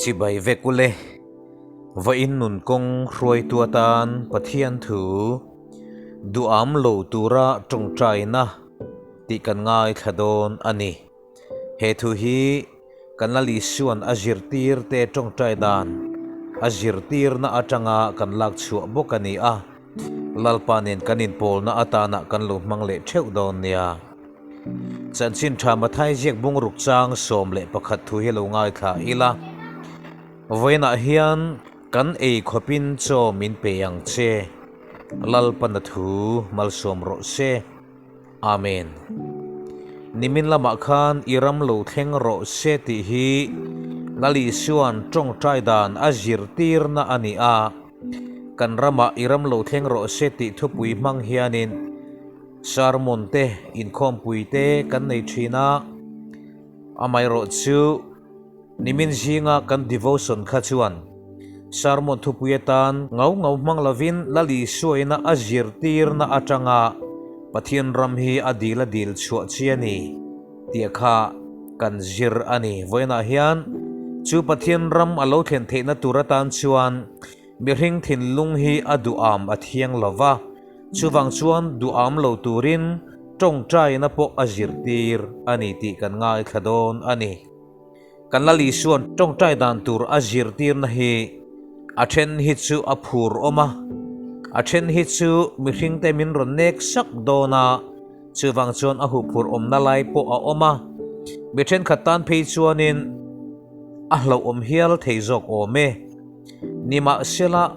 Chibai vek ule, vawiin nun kawng hruaitu atan Pathian thu duham lo tura tawngtaina tih kan ngaithla dawn a ni. He thu hi kan Lal Isua'n a zirtir te tawngtai dan a zirtirna atanga kan lak chhuah bawk a ni a, Lalpa nen kan inpawlna atana kan lo hmang leh theuh dawn nia. Chanchin tha Mathai ziak bungruk chang 11 thu hi lo ngaithla ila, Vawiinah hian kan ei khawpin chaw min pe ang che, Lalpana thu malsawm rawh se. Amen. Nimin lamah khan i ram lo thleng rawh se tih hi Lal Isua'n tawngtai dan a zirtirna a ni a, kan ramah i ram lo thleng rawh se tih thupui hmang hianin sermon te, inkhawmpui te kan nei thin a, amaherawh chu Nimin zinga kan devotion kha chuan sermon thupui atan ngau ngau hmang lovin Lal Isuaina a zirtirna atanga Pathian ram hi a dil a dil chhuah chi a ni tih kha kan zir a ni. Vawiinah hian chu Pathian ram a lo thlen theihna tur atan chuan mihring thinlung hi a duham a thiang lo va, chuvang chuan duham lo turin tawngtaina pawh a zirtir a ni tih kan ngaithla dawn a ni. Kan Lal Isua'n tawngtai dan tur a zirtirna hi a then hi chu a phur awm a, a then hi chu mihringte min rawn nek sak dawn a, chuvang chuan a huphur awmna lai pawh a awm a, mi thenkhat tan phei chuanin a hlauhawm hial thei zawk awm e. Nimahsela,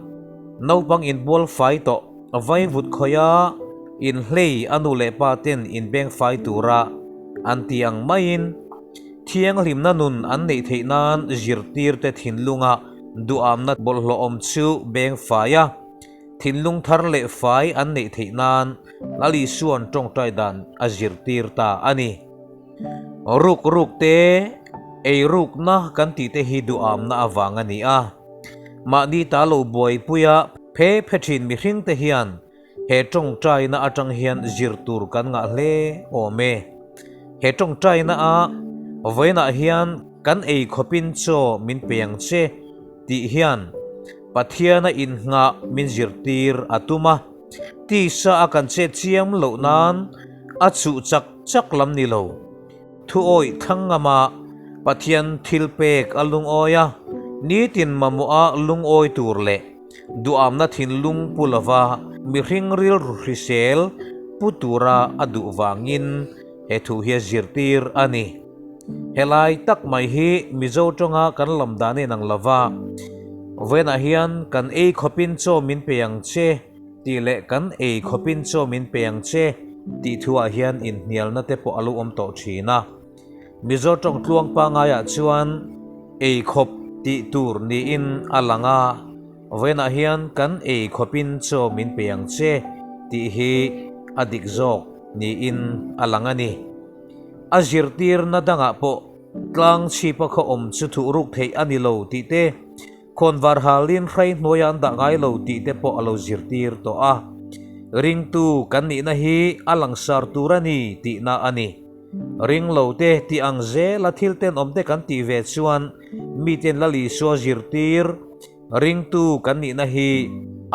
naupang inbual fai tawh vaivut khawia inhlei a nu leh pa ten inbeng fai tura an ti ang maiin thianghlimna nun an neih theih nan zirtirte thinlunga duhamna bawlhhlawhawm chu beng fai a, thinlung thar leh fai an neih theih nan Lal Isua'n tawngtai dan a zirtir ta a ni. Ruk ruk te, ei rukna kan tih te hi duhamna avang a ni a. Mahni ta lo buaipuia phe phe thin mihring te hian he tawngtaina atang hian zir tur kan ngah hle awm e. He tawngtaina a vawiinah hian kan ei khawpin chaw min pe ang che tih hian Pathiana inngah min zirtir a tum a. Tisa a kan chet chiam loh nan a chuh chak chak lam ni lo. Thuawih thlang ngama Pathian thil pek a lungawi a, nitin mamawha lungawi tur leh duhamna thinlung pu lova mihring rilru hrisel pu tura a duh vangin he thu hi a zirtir a ni. Helai tak mai hi Mizo tawnga kan lam dan a inang lova, vawiinah hian kan ei khawpin chaw min pe ang che tih leh kan ei khawpin chaw min pe ang che tih thuah hian inhnialna te pawh a lo awm tawh thin a. Mizo tawng tluang pangaiah chuan ei khawp tih tur niin a lang a, vawiinah hian kan ei khawpin chaw min pe ang che tih hi a dik zawk niin a lang a ni. A zirtirna dangah pawh tlang chhipa khaw awm chu thuh ruk theih a ni lo tih te, khawnvar halin hrai hnuaiah an dah ngai lo tih te pawh a lo zirtir tawh a. Ringtu kan nihna hi a langsar tur a ni tihna a ni. Ring lo te tih ang zela thil tenawm te kan tih ve chuan miten Lal Isua zirtir ringtu kan nihna hi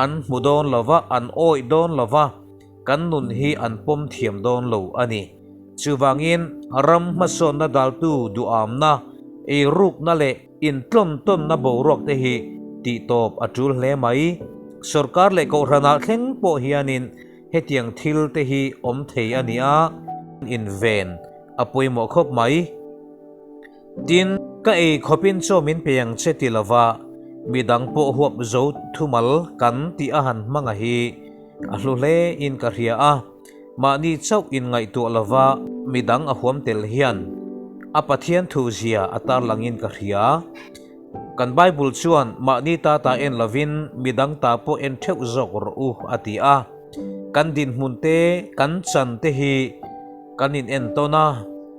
an hmu dawn lo va, an awih dawn lo va. Kan nun hi an pawm thiam dawn lo a ni. Chuvangin ram hmasawnna daltu duhamna, eirukna leh intlawntawnna boruak te hi tihtawp a tul hle mai. Sorkar leh kohhranah thleng pawh hianin hetiang thil te hi awm thei a ni a, inven a pawimawh khawp mai. Tin, ka ei khawpin chaw min pe ang che ti lova midang pawh huap zo thumal kan tih a han hmang a hi a hlu hle in ka hria a, mahni chauh in ngaihtuah lova midang a huam tel hian a Pathian thu zia a tarlang in ka hria. Kan Bible chuan mahni ta ta en lovin midang ta pawh en theuh zawk rawh u a ti a, kan dinhmun te kan chan te hi kan in entawn a,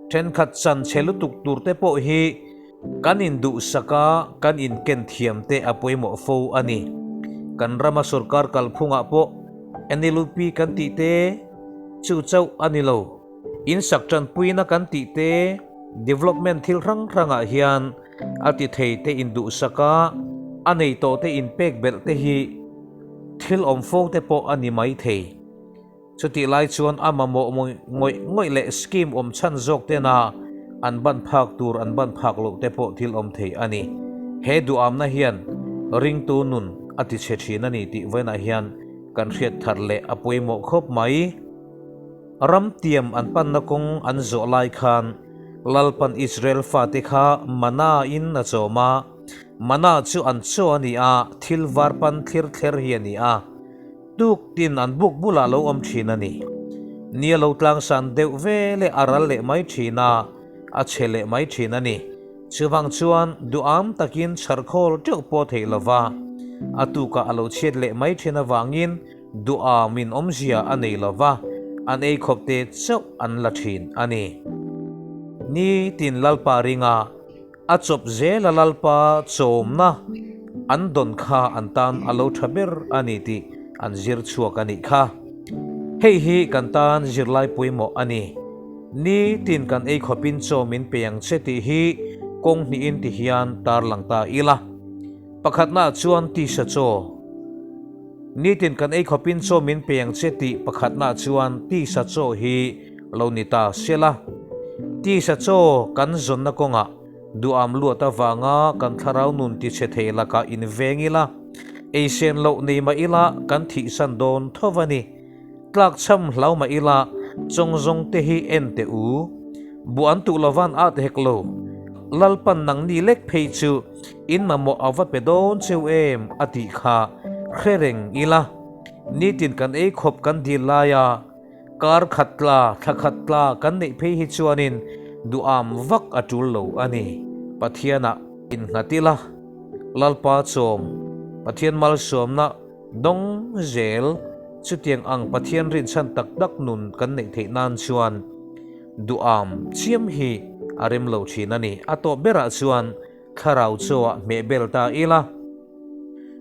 Thenkhat chan chhe lutuk tur te pawh hi kan induhsak a, kan inken thiam te a pawimawh fo a ni. Kan rama sorkar kalphungah pawh NLUP kan tih te chu chauh a ni lo. Insak tanpuina kan tih te, development thil hrang hrangah hian. A ti thei te induhsak a, a nei tawh te inpek belh te hi thil awm fo te pawh a ni mai thei. Chutih lai chuan a mamawh ngawih ngawih leh scheme awm chhan zawk tena an ban phak tur an ban phak loh te pawh thil awm thei a ni. He duhamna hian ringtu nun a ti chhe thin a ni tih vawiinah hian kan hriat thar leh a pawimawh khawp mai. Ram tiam an panna kawng an zawh lai khan Lalpan Israel fate kha mana in a chawm a, mana chu an chaw a ni a, thil var pan thlir thler hi a ni a, tuk tin an buk bulah lo awm thin a ni. Ni a lo tlangsan deuh ve leh a ral leh mai thin a, a chhe leh mai thin a ni. Chuvang chuan duham takin chharkhawl teuh pawh theih lova, a tukah a lo chhiat leh mai thin avangin Duham in awmzia a nei lo va, an ei khawp te chauh an la thin a ni. Ni tin Lalpa ringa a chawp zela Lalpa chawmna an dawn kha an tan a lo tha ber a ni tih an zir chhuak a nih kha. Hei hi kan tan zirlai pawimawh a ni. Ni tin kan ei khawpin chaw min pe ang che tih hi kawng hnihin ti hian tarlang ta ila. Pakhatnaah chuan tisa chaw. Nitin kan ei khawpin chaw min pe ang che tih pakhatnaah chuan tisa chaw hi lo ni ta sela. Tisa chaw kan zawnna kawngah duham luat avanga kan thlarau nun tichhe thei lakah inveng ila, eisen loh nei mah ila kan thihsan dawn tho a ni. Tlakchham hlau mah ila chawng zawng te hi en teh u. Buh an tuh lovan at hek lo. Lalpan nangni lek phei chu in mamawh a va pe dawn cheu em a tih kha hre reng ila. Nitin kan ei khawp kan dil laia kar khat tla thla khat tla kan neih phei hi chuanin duham vak a tul lo a ni. Pathianah innghat ila. Lalpa chawm Pathian malsawmna Dawng zel, chutiang ang Pathian rinchhan tak tak nun kan neih theih nan chuan duham chiam hi a rem lo thin a ni. A tawp berah chuan thlarau chaw ah hmeh bel ta ila.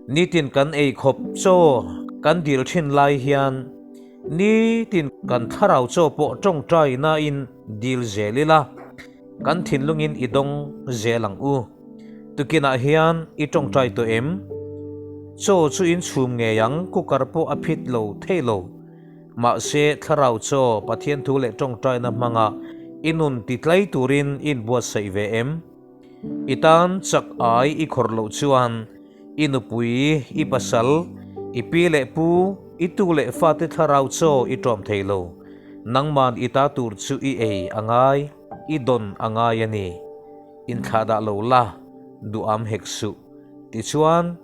Nitin kan ei khawp chaw kan dil thin lai hian nitin kan thlarau chaw pawh tawngtai nain dil zel ila, kan thinlungin i dawng zel ang u. Tukinah hian i tawngtai tawh em? Chaw chu in chhum ngei ang, cooker pawh a phit lo thei lo. Mahse, thlarau chaw, Pathian thu leh tawngtaina hmanga i nun ti tlai turin i inbuatsaih ve em? I tan chak ai i khawrh loh chuan i nupui, i pasal, i pi leh pu, i tu leh fate thlarau chaw i tawm thei lo. Nangman i ta tur chu i ei a ngai, i dawn a ngai a ni. Inthlahdah lo la, duham hek suh. Tichuan,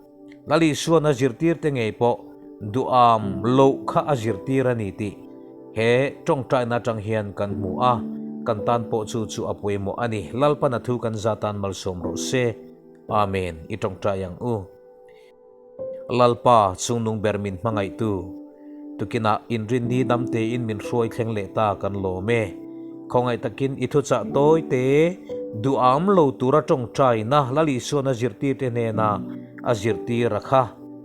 Lal Isuan a zirtirte ngei pawh duham loh kha a zirtir a ni tih he tawngtaina atang hian kan hmu a, kan tan pawh chu chu a pawimawh a ni. Lalpan a thu kan za tan malsawm rawh se. Amen. I tawngtai ang u. Lalpa, chungnung ber min hmangaihtu, tukinah inrinni dam tein min hruai thleng leh ta kan lawm e. Khawngaih takin i thuchah tawi te duham lo tura tawngtaina Lal Isuan a zirtirte hnena a zirtir a kha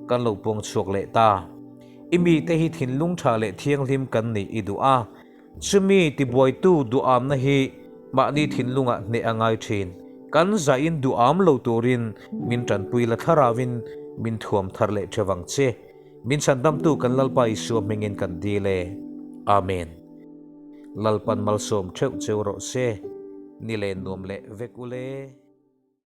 kan lo puang chhuak leh ta. I mite hi thinlung tha leh thianghlim kan nih i duh a. Chumi tibuaitu duhamna hi mahni thinlungah hneh a ngai thin. Kan zahin duham lo turin min tanpui la thlarauin min thuam thar leh theuh ang che. Min chhandamtu kan Lalpa Isua hmingin kan dil e. Amen. Lalpan malsawm theuh cheu rawh se. Ni len nuam leh vek ule.